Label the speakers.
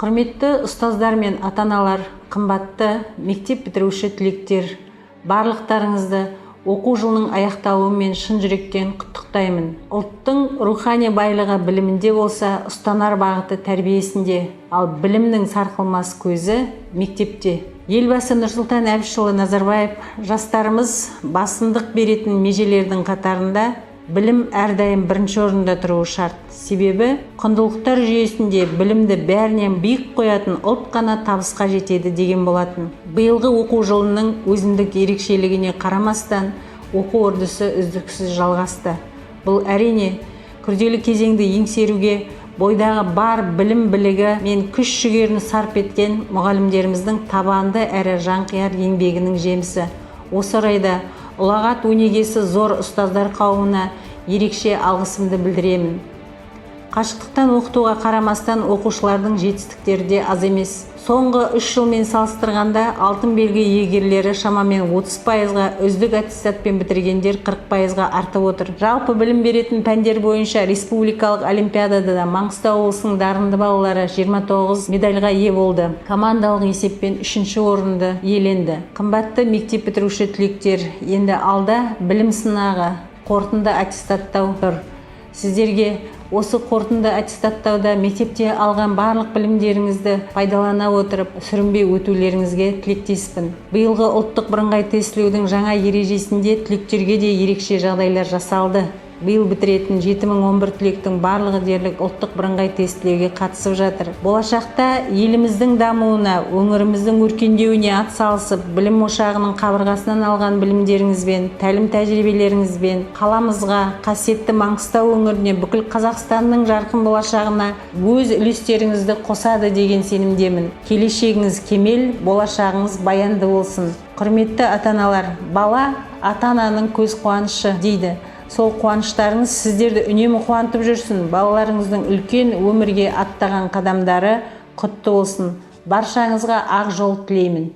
Speaker 1: Құрметті ұстаздар мен ата-аналар, қымбатты мектеп бітіруші түлектер, барлықтарыңызды оқу жылының аяқталуымен шын жүректен құттықтаймын. Ұлттың рухани байлығы білімінде болса, ұстанар бағыты тәрбиесінде, ал білімнің сарқылмас көзі мектепте. Елбасы Нұрсұлтан Әбішұлы Назарбаев жастарымыз басымдық беретін межелердің қатарында білім әрдайым бірінші орында тұруы шарт. Себебі құндылықтар жүйесінде білімді бәрінен биік қоятын ұлт қана табысқа жетеді деген болатын. Биылғы оқу жылының өзіндік ерекшелігіне қарамастан, оқу үрдісі үздіксіз жалғасты. Бұл, әрине, күрделі кезеңді еңсеруге бойдағы бар білім білігі мен күш жігерін сарп еткен мұғалімдеріміздің табанды әрі жанқияр еңбегінің жемісі. Осы орайда ұлағат өнегесі зор ұстаздар қауымына ерекше алғысымды білдіремін. Қашықтықтан оқытуға қарамастан, оқушылардың жетістіктері де аз емес. Соңғы 3 жылмен салыстырғанда, алтын белгі иегерлері шамамен 30%-ға, үздік аттестатпен бітіргендер 40%-ға артып отыр. Жалпы білім беретін пәндер бойынша республикалық олимпиадада да Маңғыстау облысының дарынды балалары 29 медальға ие болды, командалық есеппен үшінші орынды иеленді. Қымбатты мектеп бітіруші түлектер, енді алда білім сынағы, қорытынды аттестаттау тұр. Сіздерге осы қорытынды аттестаттауда мектепте алған барлық білімдеріңізді пайдалана отырып, сүрінбей өтулеріңізге тілектеспін. Биылғы ұлттық бірыңғай тестілеудің жаңа ережесінде түлектерге де ерекше жағдайлар жасалды. Биыл бітіретін 7011 түлектің барлығы дерлік ұлттық бірыңғай тестілеуге қатысып жатыр. Болашақта еліміздің дамуына, өңіріміздің өркендеуіне атсалысып, білім ошағының қабырғасынан алған білімдеріңізбен, тәлім тәжірибелеріңізбен қаламызға, қасиетті Маңғыстау өңіріне, бүкіл Қазақстанның жарқын болашағына өз үлестеріңізді қосады деген сенімдемін. Келешегіңіз кемел, болашағыңыз баянды болсын. Құрметті ата аналар, бала ата ананың көз қуанышы дейді. Сол қуаныштарыңыз сіздерді үнемі қуантып жүрсін. Балаларыңыздың үлкен өмірге аттаған қадамдары құтты болсын. Баршаңызға ақ жол тілеймін.